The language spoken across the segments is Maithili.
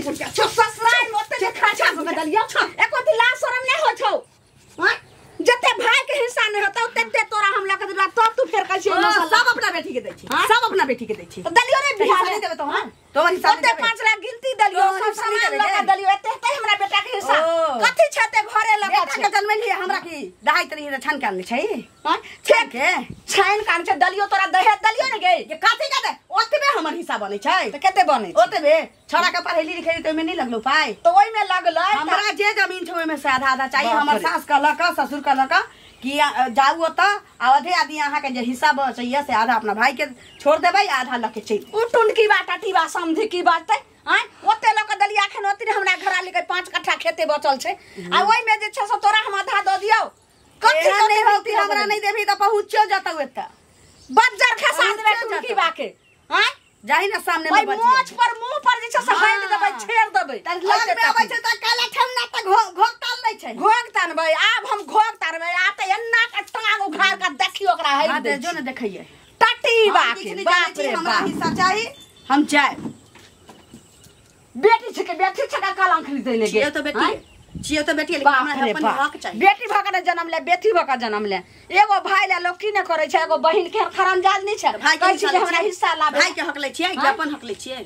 छान के ससुराल में ओते ने खर्चा क देलियो एको दिन लाज शरम नै होइ छौ। हां जते भाई के हिस्सा नै होतौ तते तोरा हम लके देला तब तू फेर कहै छी सब अपना बेटी के दै छी, सब अपना बेटी के दै छी। देलियो रे बिहार नहीं देबे तो। हां तोहर हिस्सा ओते 5 लाख गिनती देलियो, सब सामान लगा देलियो, एते एते हमरा बेटा के हिस्सा कथि छै ते घरे लगा छै। बेटा के जन्मेलिए हमरा की दहाइत रही त छान के आनले छै। हां छान के छान कान छै देलियो तोरा दहेज देलियो ने गे। ये कथि के दे ओतबे हमर हिस्सा बनै छै त कते बनै छै ओतबे। छोरा के पढ़ेली लिखेली त ओइमे नहीं लगलो पाई त ओइमे लगलै। हमरा जे जमीन छै ओइमे से आधा आधा चाहिए। हमर सास कहलक ससुर कहलक कि जाऊ ओतऽ आ आधे आदमी अहाँ के जे हिस्सा बचैया से आधा अपना भाई के छोड़ देबै आधा लऽ के चलि। उ टुनकी बा टाटी बा समझी की बात है। आय ओते लऽ के देलियै अखन ओते हमरा घराली के 5 कट्ठा खेते बचल छै आ ओइमे जे छै से तोरा हम आधा दऽ दियौ। कथि नहीं होती हमरा नहीं देबी त पहुंचो जतौ एतऽ बज्जर खसा देबै टुनकी बा के। आय जाहि ना सामने में मोछ पर मुंह पर जे छै से हानि देबै छेड़ देबै। लग में आबै छै त काला ठेहुना त घोघ तान दै छै। घोघ तानबै आब हम घोघ तानबै आ त एन्ना के टांग उघार के देखियो ओकरा है दे जो ने देखैये टटी बा के। बाप रे हमरा हिस्सा चाही हम जाय। बेटी छै के बेटी छै का कलंक खरीद ले गे। छियो त बेटी छियो त बेटी लेकिन हमरा अपन हक चाही। बेटी भ के जन्म ले बेटी भ के जन्म ले एगो भाई ले लोग की ने करै छै एगो बहिन के खरमजाज नहीं छै। भाई कहै छै हमरा हिस्सा लाबे। भाई के हक लै छियै कि अपन हक लै छियै?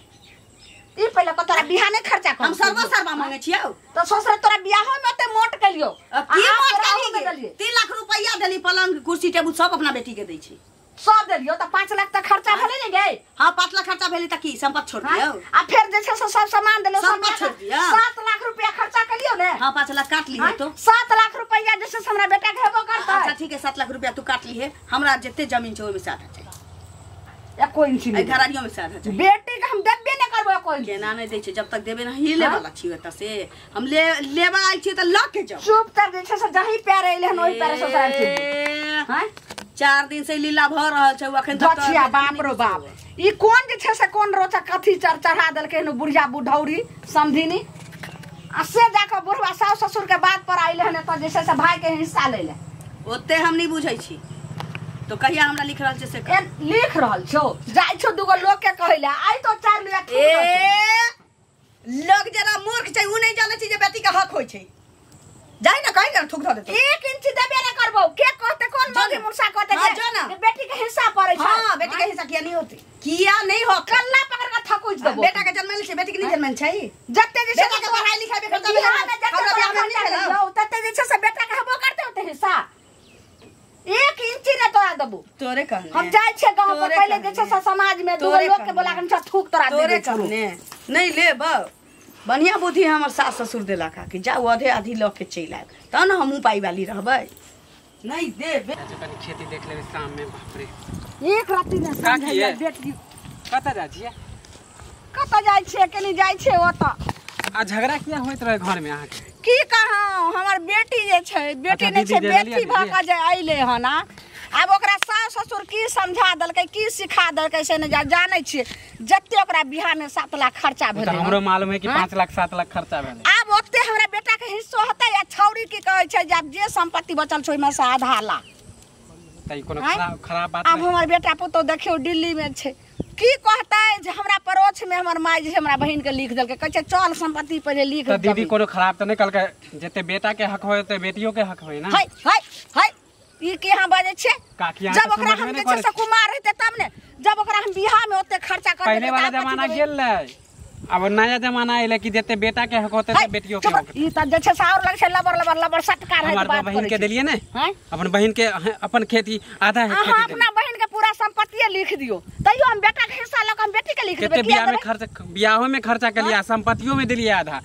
ई पहिले को तोरा बियाह नै खर्चा कर हम सर्व सर्वा मांगे छियौ त ससुर तोरा बियाहो में ओते मोट केलियो। की मोट केलियो? 3 लाख रुपैया देली पलंग कुर्सी टेबुल सब अपना बेटी के दै छी सब देलियो त 5 लाख त खर्चा भेलै ने गे। हां 5 लाख खर्चा भेलै त की संपत्ति छोड़ दियौ आ फेर जे छै से सब सामान देलियो सब छोड़ दियौ। 7 लाख रुपया खर्चा केलियो ने। हां 5 लाख काट लिहे तो 7 लाख रुपया जे छै से हमरा बेटा के हेबो करतै। अच्छा ठीक है 7 लाख रुपया तू काट लिहे हमरा जते जमीन छै ओइ में से आधा चाही एको इंच नहीं घरारियो में से आधा चाही। बेटी के हम देबे नै करबो एको इंच। केना नै दै छै जब तक देबे ना हिले वाला छी ओतऽ से हम ले लेबा आइल छी त ल के जाउ। चुप तर जे छै से जही पैर एले हन ओही पैर ससुराल चलि। हां 4 दिन से लीला भ रहल छै अखन तक। बचिया बाप रो बाप ई कोन जे छै से कोन रोचा कथी चढ़ चढ़ा देलकै हन बुढ़िया बुढ़ौरी समधिनी आ से जाके बुढ़वा सास ससुर के बात पर आइले हन त जे छै से भाई के हिस्सा ले ले। ओते हम नहीं बुझै छी तो कहिया हमरा लिख रहल छै से लिख रहल छौ जाइ छौ दुगो लोग के कहैले आइ तो 4 लाख ए लोग जरा मूर्ख छै उ नहीं जानै छै जे बेटी के हक होइ छै। जाई ना कहि ना ठुक धऽ देतौ 1 इंच देबे नै करबौ के कहते कोन मौगी मुनसा कहते जे बेटी के हिस्सा पड़ै छै। हां बेटी के हिस्सा किया नहीं होते किया नहीं हो कल्ला पकड़ के थकुच देबो। बेटा के जन्मेल छै बेटी के नहीं जन्मेल छै जते जे बेटा के पढ़ाई लिखाई पे खर्चा भेल हमरा बियाह में नहीं भेल तते जे छै से बेटा के हेबो करते होते हिस्सा 1 इंच ने तोरा देबो। तोरे कहने हम जाइ छै गांव पर पहिले जे छै से समाज में दू लोग के बोला के थूक तोरा तोरे कहने नहीं लेब। बढ़िया बुद्धि हमर सास ससुर देलक कि जाऊ आधे आधी लऽ के चलि आयब तब ने हमहूँ पाई वाली रहबै। नहीं देबे कनी खेती देख लेबै शाम में। बाप रे एक राति ने समझैया बेटी कतऽ जाइ छियै? कतऽ जाइ छियै कनी जाइ छियै ओतऽ। आ झगड़ा किया होइत रहे घर में अहाँके? की कहौ हमर बेटी जे छै बेटी नहि छै बेटी भऽ कऽ जे अयलै हन आब ओकरा सास ससुर की समझा देलकै की सिखा देलकै से नहि जानै छियै। जते ओकरा बियाह में 7 लाख खर्चा भेलै हमरो मालूम है कि 5 लाख 7 लाख खर्चा भेलै। आब ओते हमरा बेटा के हिस्सो हेतै आ छौरी की कहै छै जे आब जे संपत्ति बचल छै ओहिमे से आधा ला। त ई कोनो खराब बात आब हमर बेटा पुतोह देखियौ दिल्ली में छै की कहतै जे हमरा पड़ोस में हमर माय जे हमरा बहिन के लिख देलकै कहै छै चल संपत्ति पहिले लिख। त दीदी कोनो खराब त नहि कहलकै? जते बेटा के हक होय ओते बेटियो के हक होय ना। है है है ई की अहाँ बाजै छियै? जब ओकरा हम जे छै से कुमार रहतै तब ने जब ओकरा हम बियाह में ओते खर्चा कर पहिले वाला जमाना गेल रहै अब नया जमाना एलै कि जते बेटा के हक होतै ते बेटियो के हक। ई त जे छै से और लगै छै लबर लबर लबर सटका रहै बात बहिन के देलियै ने अपन बहिन के अपन खेती आधा है खेती अहाँ अपना बहिन के पूरा संपत्ति लिख दियो तैयो हम बेटा के हिस्सा लऽ के हम बेटी के लिख देबै। कते बियाह में खर्चा बियाहो में खर्चा केलियै संपत्तियो में देलियै आधा।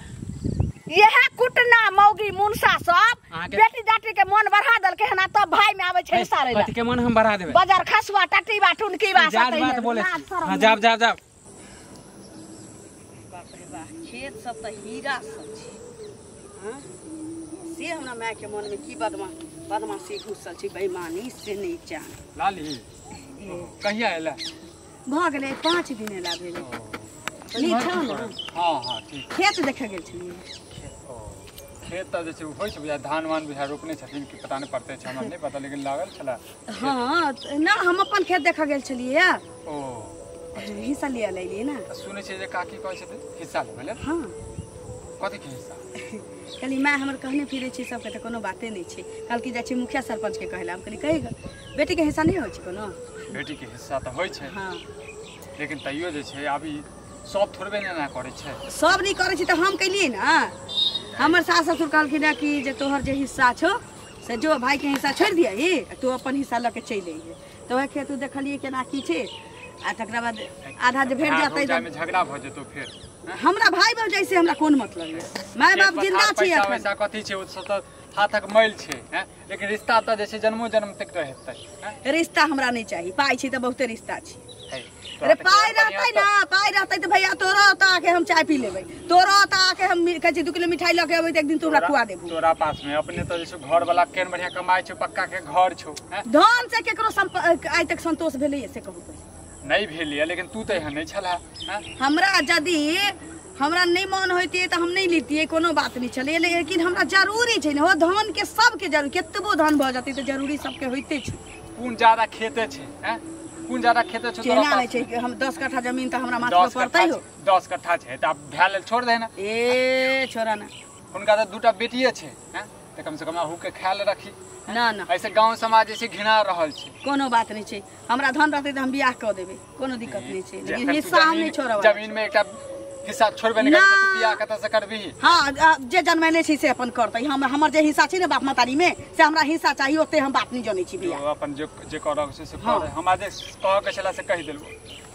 यह कुटना मौगी मुनसा सब बेटी जाटी के मन बढ़ा देलकै हन तब भाई में आबै छै हिस्सा लै कथि के मन हम बढ़ा देबै? बाजार खसुआ टटी बा टुनकी बा सब बात बोले। हां जाब जाब जाब। बाप रे बाप खेत सब त हीरा सब छै। हां से हमरा माय के मन में की बदमाशी घुसल छै बेईमानी से नहीं जान। लाली कहिया एला? भ गेलै 5 दिन एला भेलै। नी छौ ने? हां हां ठीक। खेत देखे गेल छलियै? खेत तऽ जे छै होइ छै बुझाय धान वान बुझाय रोपने छथिन कि पता नहि पड़ते छै हमरा नहि पता लेकिन लागल छला। हां ना हम अपन खेत देखऽ गेल छलियै। ओ हिस्सा लिया लैलियै ने। सुनै छियै जे काकी कहै छथिन हिस्सा लेबै लेल। हाँ। कथी के हिस्सा? कहली माय हमर कहने फिरै छी सबके तऽ कोनो बाते नहि छै। कहलकी जाइ छी मुखिया सरपंच के कहै लए। हम कहली कही बेटी के हिस्सा नहि होइ छै कोनो? बेटी के हिस्सा तऽ होइ छै। हाँ। लेकिन तैयो जे छै अभी सब थोड़बे ने एना करै छै। सब नहि करै छै तऽ हम कैलियै ने। हमर सास ससुर कहलखिन हँ कि जे तोहर जे हिस्सा छौ से जो भाई के हिस्सा छोड़ि दियही, तू अपन हिस्सा लऽ के चलि अइहे। तऽ वएह खेत देखलियै केना की छै, आ तकरा बाद आधा जे भेट जेतै तऽ झगड़ा भऽ जेतौ फेर। हमरा भाई भौजाइ से हमरा कोन मतलब यऽ, माय बाप जिंदा छी अखन। पैसा कथी छै, ओ सब तऽ हाथक मैल छै, हैं? लेकिन रिश्ता तऽ जे छै जन्मो जन्म तक रहतै। रिश्ता हमरा नहि चाही, पाइ छै तऽ बहुते रिश्ता छै। अरे पाइ रहतै ना, पाइ रहतै तऽ भैया तोरो ओतऽ आके हम चाय पी लेबै, तोरो ओतऽ आके हम कहै छी 2 किलो मिठाई लऽ के अबै तऽ एक दिन तू हमरा खुआ देबू। तोरा पास में अपने तऽ जे छै घर वाला केहन बढ़िया कमाइ छौ, पक्का के घर छौ, हैं? धन से केकरो आइ तक संतोष भेलैए से कहू पहिले? नहीं भेल, लेकिन तू तऽ एहन नहि छलह। हमरा यदि हमरा नहीं मन होइतियै तऽ हम नहीं लितियै, कोनो बात नहीं छलै, लेकिन हमरा जरूरी छै ने। हो धन के सबके जरूरी, केतबो धन भऽ जेतै तऽ जरूरी सबके होइते छै। कोन ज्यादा खेते छै, हैं? कोन ज्यादा खेते छै तोरा पास? नहि छै, हम 10 कट्ठा जमीन तऽ हमरा माथ पर पड़तै हो। 10 कट्ठा छै तऽ आब भए लेल छोड़ दे ने। ए छोड़ा ना, हुनका तऽ 2टा बेटिए छै, हैं? तऽ कम से कम अहू के ख्याल रखी ना। ना ऐसे गांव समाज जे छै घिना रहल छै। कोनो बात नहीं छै, हमरा धन रहतै तऽ हम बियाह कऽ देबै, कोनो दिक्कत नहीं छै, लेकिन हिस्सा हम नहीं छोड़ब। जमीन में एकटा हिस्सा छोड़बे नहीं करबै तऽ बियाह कतऽ से करबही? हाँ, जे जनमेने छै से अपन करतै। हम हमर जे हिस्सा छै ने बाप महतारी में, से हमरा हिस्सा चाही, ओते हम बाप नहीं जनै छी बियाह। अपन जे जे करब से कर, हमरा जे कहऽ के छला से कहि देलबो।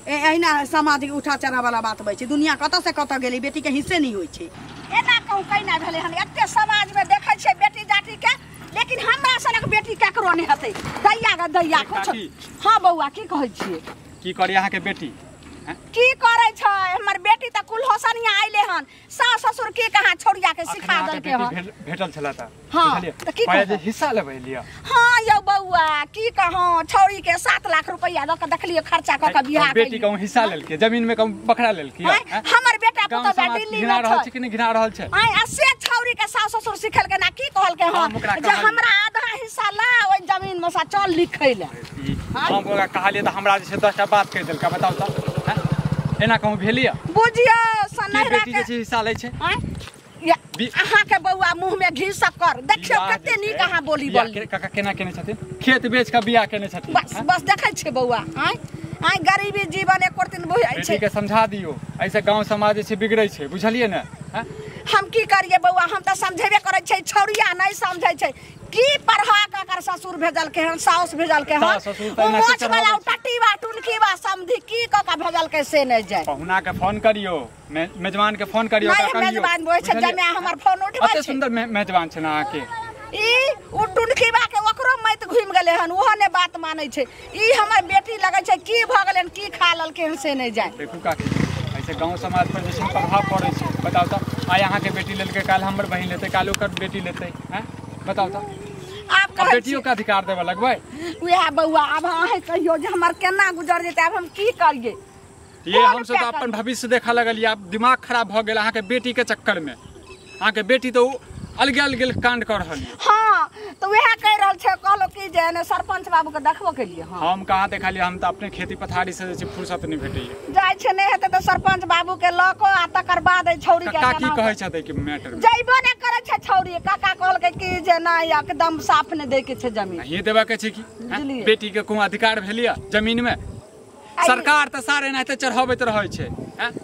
एहिना समाज उठा चढ़ा वाला बात होइ छै। दुनिया कतऽ से कतऽ गेलै, बेटी के हिस्से नहीं होइ छै। एना कहूँ कहिना भेलै हन, एते समाज में देखै छियै बेटी जाति के, लेकिन हमरा सनक बेटी केकरो नहि हेतै। दैया ग दैया कुछ। हाँ बौआ की कहै छियै? की करी अहाँके बेटी? की करै छै हमर बेटी तऽ कुल होसनिया अइले हन, सास ससुर की कहाँ छोड़िया के सिखा देलकै हन। भेटल छला तऽ हाँ तऽ की कहै हिस्सा लेबै लिअ। हाँ यौ बौआ की कहौं, छौड़ी के 7 लाख रुपैया दऽ के देखलियै खर्चा कऽ के बियाह बेटी कहूँ हिस्सा लेलकै, जमीन में कहूँ बखरा लेलकै। हमर बेटा पुतोह दिल्ली में छै कि नहि घिना रहल छै? आय आ से छौड़ी के सास ससुर सिखेलकै ना, की कहलकै हन जे हमरा आधा हिस्सा ला ओइ जमीन में सा चल लिखै ले। हम ओकरा कहलियै तऽ हमरा जे छै 10टा बात कहि देलकै। बताउ तऽ एना कहूँ भेलियै? बुझियौ सनहरा बेटी जे छै हिस्सा लै छै। अहाँ के बौआ मुँह में घी शक्कर, देखियौ कते नीक अहाँ बोली बोली। काका केना केने छथिन, खेत बेच के बियाह केने छथिन। बस बस देखै छियै बौआ, आँय आँय गरीबी जीवन एको दिन बुझाइ छै। बेटी के समझा दियौ, ऐसे गांव समाज जे छै बिगड़ै छै, बुझलियै ने? हम की करियै बौआ, हम तऽ समझेबे करै छै, छौड़िया नहि समझै छै। की पढ़ा के एकर ससुर भेजलकै हन, साउस भेजलकै हन, ओ मोछ वाला टट्टी बा टुनकी बा समधी की कऽ के भेजलकै से नहि जाय। पहुना के फोन करियौ, मेजबान के फोन करियौ। नहि मेजबान बोलै छै जमे हमर फोन उठबै छै। कते सुंदर मेजबान छै ने अहाँके। ई उ टुनकी बा के ओकरो मति घुमि गेलै हन, ओहो नहि बात मानै छै। ई हमर बेटी लगै छै की भऽ गेलै हन, की खा लेलकै हन से नहि जाय। देखू काकी, ऐसे गाँव समाज पर जे छै प्रभाव पड़ै छै। बताउ तऽ आइ अहाँके बेटी लेलकै, काल्हि हमर बहिन लेतै, काल्हि ओकर बेटी लेतै, हैं? बताउ तऽ आब कहै बेटियों के अधिकार देबऽ लगबै? उएह बौआ आब अहाँ कहियौ जे हमर केना गुजर जेतै, आब हम की करियै? ये हमसब तऽ अपन भविष्य देखऽ लगलियै, आब दिमाग खराब भऽ गेल अहाँके बेटी के चक्कर में। अहाँके बेटी तऽ अलगे अलगे कांड कर रहल है। हाँ तो वह कह रहल छै, कहलो कि जे ने सरपंच बाबू के देखबो केलिए। हाँ हम कहाँ देखलिए, हम तऽ अपने खेती पथारी से जे फुर्सत नहीं भेटैए। जाय छै नहि हेतै तऽ सरपंच बाबू के लऽ कऽ आ तकर बाद ए छौड़ी के काका की कहै छथि कि मैटर में जइबो नहि करै छै छौड़ी। काका कहलकै कि जे नहि एकदम साफ नहि दै के छै जमीन, नहीं देबा के छै कि बेटी के कोनो अधिकार भेलिए जमीन में? सरकार तऽ सारे एनाहिते चढ़ाबैत रहै छै।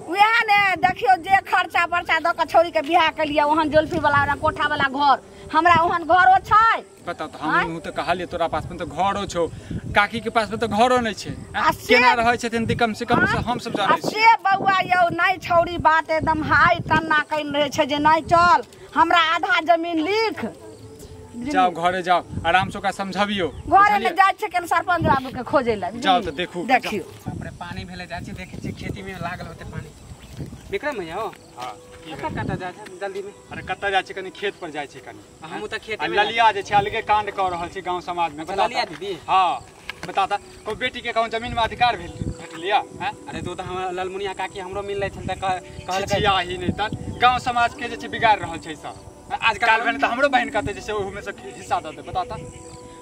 वएह ने देखियौ जे खर्चा पर्चा दऽ कऽ छौड़ी के बियाह केलियै, ओहन जुल्फी वाला कोठा वाला घर, हमरा ओहन घरो छै। बताउ तऽ हम तऽ कहलियै तोरा पास में तऽ घरो छौ, काकी के पास में तऽ घरो नहि छै, केना रहै छथिन तऽ कम से कम हम सब जानै छी। से बौआ यौ नहि छौड़ी बात एकदम हाय तन्ना कइन रहै छै जे नहि चल हमरा आधा जमीन लिख। जाओ घरे जाओ, आराम से ओकरा समझाबियो। घरे में जाइ छै केन सरपंच बाबू के खोजै लए। जाओ तऽ देखू, देखियो बाप रे पानी भेले जाइ छै, देखै छी खेती में लागल होते पानी। विक्रम भैया हो? हां कतऽ कतऽ जाइ छै जल्दी में? अरे कतऽ जाइ छै, कनी खेत पर जाइ छै कनी। हमहूँ तऽ खेत में। ललिया जे छै अलगे कांड कऽ रहल छै गांव समाज में। ललिया दीदी? हां बता ता, कोई बेटी के कहूँ जमीन में अधिकार भेटलिया? अरे तो हम ललमुनिया काकी हमरो मिललै छल तऽ कहलकै छिया ही नहीं तऽ गांव समाज के जे छै बिगाड़ रहल छै सब। आजकल भेल तऽ हमरो बहिन कहते जे छै ओहू में से हिस्सा दऽ दे। बता ता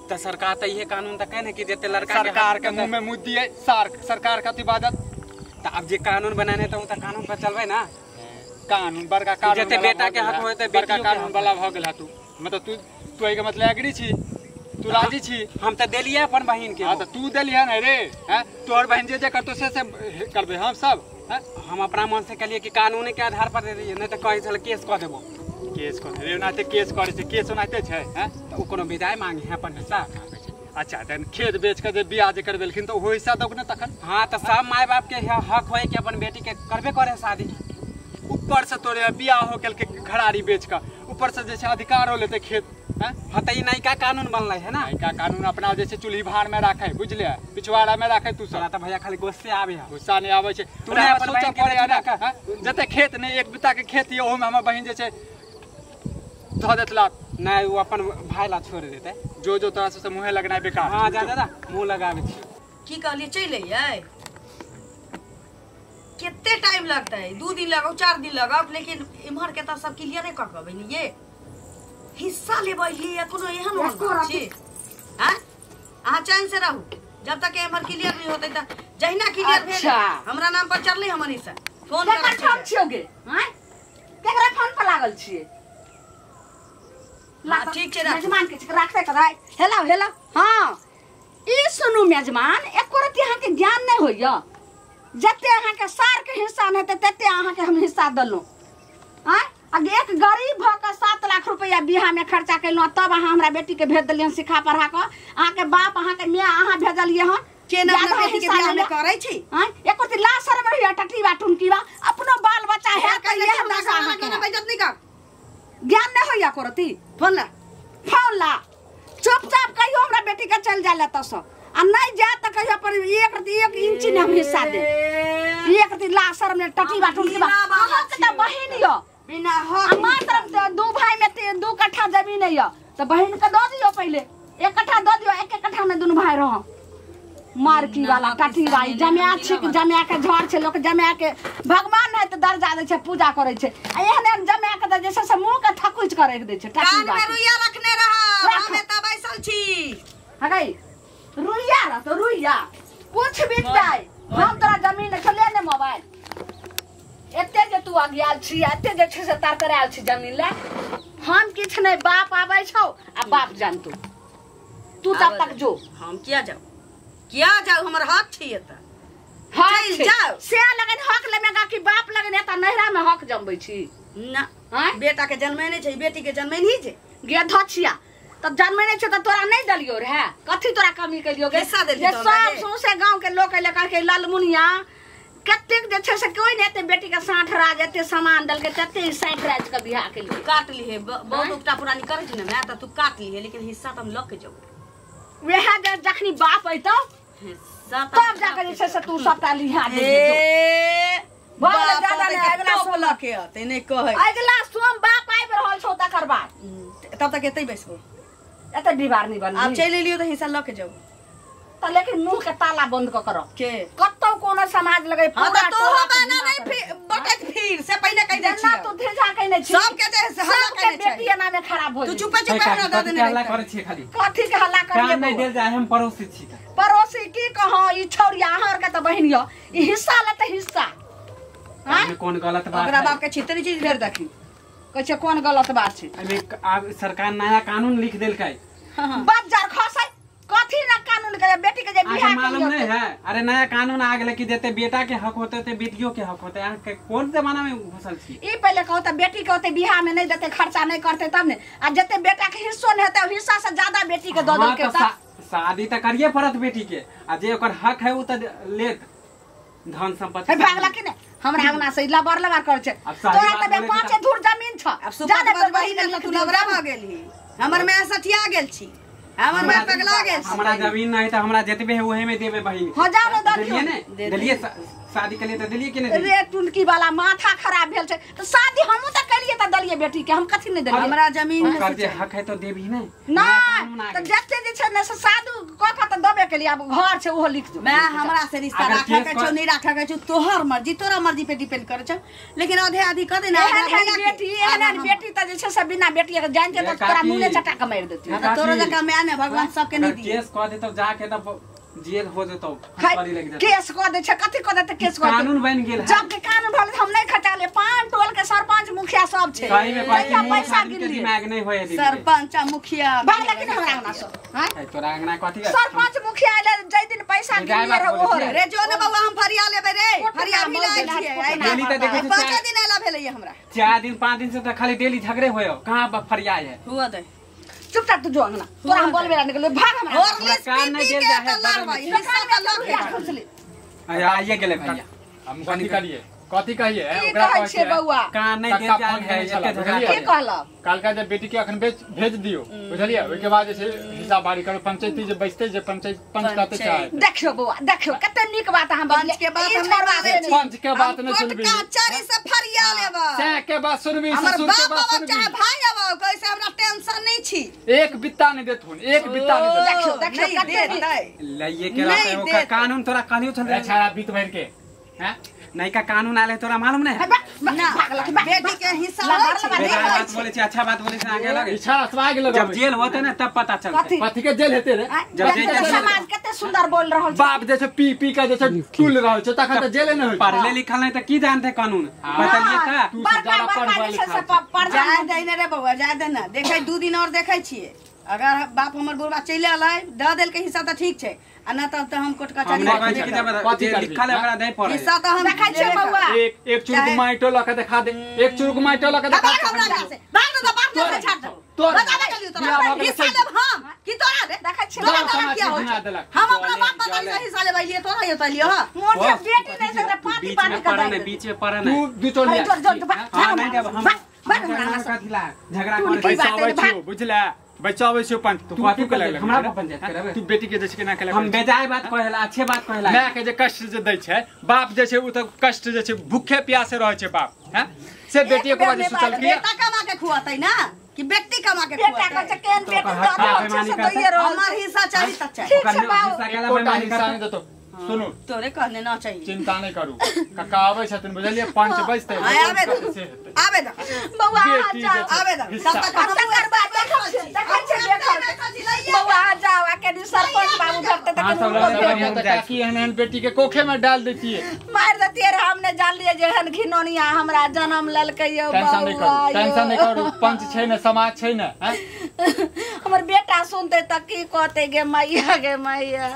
तऽ सरकार तऽ इहे कानून तऽ कहै ने कि जते लड़का सरकार के मुंह में मुँह दिए, सरकार कथी बाजत? त अब जे कानून बनाने त उ त कानून पर चलबै ना। कानून बड़का कानून जते बेटा के हक होते बड़का कानून वाला भ गेल तू। मतलब तू तू एहि के मतलब एग्री छी, तू राजी छी? हम त देलियै अपन बहिन के। हां त तू देलियै ने रे, हैं तोहर बहिन जे जे करतो से से करबे हम सब। हैं हम अपना मन से कहलियै कि कानून के आधार पर दे दियै, नहीं त कहै छल केस क देबो। केस क रे ओनाते केस करै छै, केस ओनाते छै। हैं त उ कोनो विदाई मांगे है अपन हिस्सा। अच्छा तहन खेत बेच के जे बियाह जे करबेलखिन त ओहो हिस्सा दौक ने तखन। हां त सब माय बाप के हक होय कि अपन बेटी के करबे करे शादी। ऊपर से तोरे बियाह हो गेल के घरारी बेच के ऊपर से जे छै अधिकार हो लेते खेत। हैं हां त ई नयका कानून बनलै है ना। नयका कानून अपना जे छै चूल्ही भार में राखे, बुझलियै, पिछवाड़ा में राखे। तू सब त भैया खाली गुस्से आबे है। गुस्सा नहीं आबै छै। तू ने अपन सोचा पड़े ना, जते खेत नहीं एक बिता के खेत ये ओहो में हमर बहिन जे छै धऽ देतला। नहीं वो अपन भाई ला छोड़ देते। जो जो तोरा से मुँहे लगना बेकार। हां जा दादा मुंह लगावे छी। की कहलियै चलि अइयै? कते टाइम लगतै? 2 दिन लगाउ 4 दिन लगाउ, लेकिन इम्हर के त सब क्लियर कऽ के अबै ने। ये हिस्सा लेबै या कोनो एहन बात छी? हां अहाँ चैन से रहू जब तक एम्हर क्लियर नहीं होतै। त जहिना क्लियर भेल हमरा नाम पर चढ़लै हमर हिस्सा। फोन कर फोन छियो गे? हां केकरा फोन पर लागल छियै? ला ठीक छै, मेजमान के राखते कराय। Hello hello. हां ई सुनू मेजमान, एको रति अहाँ के ज्ञान नहीं होइया। जते अहाँ के सार के हिस्सा नहीं हेतै तते अहाँ के हम हिस्सा देलहुँ। आँय आ एक गरीब भऽ कऽ 7 लाख रुपया बियाह में खर्चा केलहुँ, तब अहाँ हमरा बेटी के भेज देलियै सिखा पढ़ा कऽ। अहाँ के बाप अहाँ के my अहाँ भेजलियै हन। केना अपना बेटी के बियाह में करै छी? आँय एको रति ला शरम होइया टटीबा टुनकीबा अपनो बाल बच्चा है त इएह हमरा अहाँ के ना बेइज्जत नहीं कर। ज्ञान नहीं होइया एको रति। फोन ला फोन ला, चुपचाप कहियो हमरा बेटी के चल जाय ला तस, आ नहीं जाए त कहियो पर एक इंच ने हम हिस्सा दे। एक रति ला शरम ने टटीबा टुनकीबा। अहाँ के त बहिन यो बिना हक मात्र 2 भाई में 2 कट्ठा जमीन है त बहिन के दऽ दियो पहिले 1 कट्ठा दऽ दियो, 1 कट्ठा में दुनू भाई रह। मारकी वाला टटीबा जमाया छै, जमाया के झड़ छै, लोक जमाया के भगवान है त दर्जा दै छै, पूजा करै छै। आ एहन एहन जमाया के त जे छै से मुंह के थकुच करे दै छै। कान में रुइया रखने रह, हम एतऽ बैसल छी। हगै रुइया रह त रुइया कुछ बीत जाय, हम तोरा जमीन छै ले ने मोबाइल। एते जे तू अगियाल छी, एते जे छै से तरतरायल छी जमीन ले, हम किछु नहीं। बाप आबै छौ आ बाप जानतौ, तू तब तक जो। हम किया जाऊ, किया जाऊ, हमर हक छी एतऽ। हक जाऊ से लगन हक लेमेगा कि बाप लगन एतऽ नैहरा में हक जमबै छी ना। बेटा के जन्मे नहीं छै, बेटी के जन्मे नहीं छै। गे धछिया तब जन्मे नहीं छै त तोरा नहीं देलियो रे, कथी तोरा कमी केलियो गे? हिस्सा देलियो सब सौंसे गांव के लोक एले कहलकै लालमुनिया कतेक जे छै से कोई नहीं एते बेटी के 60 राज एते सामान देलकै तते 60 राज के बियाह के लिए काट लिहे। बहुत उपटा पुरानी करै छै ने मैं, त तू काट लिहे, लेकिन हिस्सा त हम लऽ के जाऊ। वएह जे जखनी बाप अइतौ तब जाके जे छै से तू सबटा लिहा दे। बाप ज्यादा नहीं अगला सोम लऽ के अतै नहीं कहै। अगला सोम बाप आबि रहल छौ तकर बाद तब तक एतै बैसबो, एते दीवार नहीं बनबी। आब चलि एलियो त हिस्सा लऽ के जाऊ त, लेकिन मुंह के ताला बंद क कर के कतौ कोनो समाज लगे पूरा तो बना नहीं फिर बटत फिर से पहिले कहि दै छी ना। तू धेजा कहि नै छी सब के जे हल्ला कहि नै बेटी एना में खराब हो। तू चुपे चुपे हमरा दऽ देने हल्ला करै छी खाली। कथी के हल्ला करिए? कान नहीं देल जाय, हम पड़ोसी छी। पड़ोसी की कहो, ई छौरिया अहाँ के त बहिन यो, ई हिस्सा लेते हिस्सा। हां कोन गलत बात? ओकरा बाप के छितरी चीज फेर देखी कहै छै कोन गलत बात छै? एमे आब सरकार नया कानून लिख देलकै। बज्जर खसै कथी ना कानून के बेटी के जे बियाह मालूम नहीं है। अरे नया कानून आ गेलै कि जते बेटा के हक होते ते बेटियों के हक होते। अहाँ के कोन जमाना में घुसल छी? ई पहिले कहू त बेटी के होते बियाह में नहीं देते, खर्चा नहीं करते तब ने, आ जते बेटा के हिस्सो नहीं हेतै हिस्सा से ज्यादा बेटी के दऽ देलकै। त शादी त करिए पड़त बेटी के, आ जे ओकर हक है उ त लेत धन संपत्ति। हे भागला कि ने हमरा अंगना से लबर लबर करै छै। तोरा त 5 धुर जमीन छ, आब सुपर बजबही ने तू लबरा भ गेलही। हमर my सठिया गेल छी, हमर my पगला गेल छी। हमरा जमीन नहीं त हमरा जतबे है ओहे में देबे बहिन। हां जाओ ने दऽ दियो ने, देलिए शादी के लिए त देलिए कि नहीं? रे टुनकी वाला माथा खराब भेल छै त शादी हमहु त केलिए त देलिए बेटी के, हम कथी नहीं देलिए? हमरा जमीन में जे हक है तो देबी ने ना, त जते जे छै ने से साधु क क त देबे केलिए। आब घर छै ओहो लिख दू। मैं हमरा से रिश्ता राखे के छौ नहीं राखे के छौ तोहर मर्जी, तोरा मर्जी पे डिपेंड करे छौ, लेकिन आधे आधी क दे ना। बेटी एहन बेटी त जे छै से बिना बेटी के जान के त तोरा मुने चटा के मारि देती। तोरो जका my ने भगवान सबके नहीं दिए। केस क दे तब जाके तब जेल हो जतौ फटकारी लागि जतौ। केस क दे छै कथि क देते केस क कानून बन गेल है। जब के कानून भले हम नहीं खटाले पान टोल के सरपंच मुखिया सब छै। सही में कहै छी पैसा के गिनलिए। दिमाग नहीं होय दीदी। सरपंच आ मुखिया भाग लेकिन हमरा अंगना से हैं तोरा अंगना कथि के सरपंच मुखिया आइले जै दिन पैसा बेजाय गिनलिए बात रहे बोलै ओहो छियै। रे जो ने बौआ हम फरिया लेबै रे फरिया भी लायल छियै। डेली तऽ देखै छियै 5 दिन आइला भेलैया हमरा। 4 दिन 5 दिन से तऽ खाली डेली झगड़े होय कहाँ फरिया है। हुआ दे चुपचाप तू जो अंगना तोरा हम बोलबे ना निकले भाग हमरा। हॉर्लिक्स कान पी नहीं पी जेल के जाए है, तऽ बगल में। लड़बै हिस्सा तऽ लड़बै। अरे आइए गेलै भैया। हम कथि करिए कथि कहिए की कहै छियै बौआ कान नहीं देल काका जाए फोन है केने छला, एते झगड़ा बुझलियै? की कहलक कालका जे बेटी के अखन भेज दियो बुझलियै ओहिके बाद जे छै हिसाब बारी करू पंचायती जे बैसते जे पंचायत पंच कहते चाहे। देखियो बौआ देखियो कते नीक बात अहाँ पंच के बात हम नहीं मानै छी। पंच के बात नहीं सुनबी। कचहरी से फरिया लेबै। सैं के बात सुनबी हमर ससुर के बाप बात आबो सुनबी। चाहे भाई आबो कैसे हमरा टेंशन नहीं छी। एक बित्ता नहीं देथुन एक बित्ता नहीं देथुन। देखियो देखियो नहीं कते नीक। देतै। लइए के नहीं रहते ओकर देतै। कानून तोरा कहलियो छल रे छाड़ा बीत भर के हैं नयका कानून आले तोरा मालूम नहीं है। ना बेटी के हिस्सा होइ छै। बेजाय बात बोले छी अच्छा बात बोले छी आगे लगे। ई छाड़ा स्वाग जब लगबै जेल होते ना तब पता चलते। कथी? कथि के जेल हेते रे जब देखियो जेल समाज कते सुंदर बोल रहल छै। बाप जे छै पी पी के जे छै टूल रहल छै तखन तऽ जेले नहि होइ छै। पढ़ले लिखल नहीं तऽ की जानते कानून बतलिए तऽ। तू सब बड़का ज्यादा बड़का पढ़ल जे छै से लिखल छै। प्रधान जाय दे ने रे बौआ जाय दे ने देखै 2 दिन और देखै छियै अगर बाप हमर बुढ़बा चलि एलै दऽ देलकै हिस्सा तऽ ठीक छै आ ना तब तऽ हम कोर्ट हम कचहरी नहीं कहै छी कि जब कथी जे करबी? लिखल है ओकरा दै पड़े। हिस्सा तऽ हम देखै छियै लेबे बौआ। करबै। एक एक चुरुक माइटो लऽ के देखा दे एक चुरुक माइटो लऽ के देखा भाग दे। हमरा घर से भाग न तऽ बाप ने छाड़ दो तोरा- बताबे कलियो तोरा बियाह भऽ गेलै, हिस्सा चलि। लेब हम कि तोरा रे देखै छियै तोरा गाँव तोरा समाज किया के होइ घिना छै? देलक। हम अपना जले- बाप बताबी जले। से हिस्सा लेबै लिए तोरा ये तलियो हां मोर के बेटी नहीं सकरा पाती बीच पाती में के पड़े दे नहीं दे। बीच में पड़े तू नहीं। दू चोलिया जो जो भाग हाँ नहीं देब हम भाग भाग हमरा अंगना से। कथी ला झगड़ा तू करे की पैसा बात है अबै रे, भाग। छियौ बुझले बचाबै छियौ पंच तू तू कथी तू के करबै? लगलै हमरा पर पंचायत करबै? तू बेटी के जे छै केना के हम बेजाय बात कहेला अच्छे बात कहेला। माय के जे कष्ट जे दै छै बाप जे छै उ तऽ कष्ट जे छै भूखे प्यासे रहै छै बाप हैं से बेटी एक के बाद बेर सोचल नहि की बेटा कमा के खुआतै ना कि व्यक्ति कमा के बेटा कहै खुआतै छै केहन तो बेटी ओकर दऽ हक रहल छै बेईमानी से करतै। दैये रहल हमर छै। हिस्सा चाही तऽ चाही। ठीक छै बाबू। हिस्सा केला एकोटा बेईमानी हिस्सा करतै। नहि देतौ सुनू तोरे कहने ना चाहिए। चिंता नहीं करू काका आबै छथिन बुझलियै पंच बैसतै हाँ, आबे दो से हेतै। आबे दो बौआ अहाँ बेटी जाओ। जे छै, आबे दो हिस्सा। तब तक हम तकर बाद देखै छियै देखै छियै देखल। बौआ अहाँ जाओ आ केनी सरपंच बाबू भेटतै तऽ अहाँ केनी सब हुनको लग- भेटतै। बढ़िआँ तऽ काकी एहन एहन बेटी के कोखे में डाल दैतियै। मारि देतियै रे हम नहि जानलियै जे एहन घिनौनिया हमरा जन्म लेलकै यौ टेंशन नहीं बौआ करू टेंशन नहीं यौ। करू पंच छै ने समाज छै ने हैं हमर बेटा सुनतै तऽ की कहतै गे मैया गे मैया।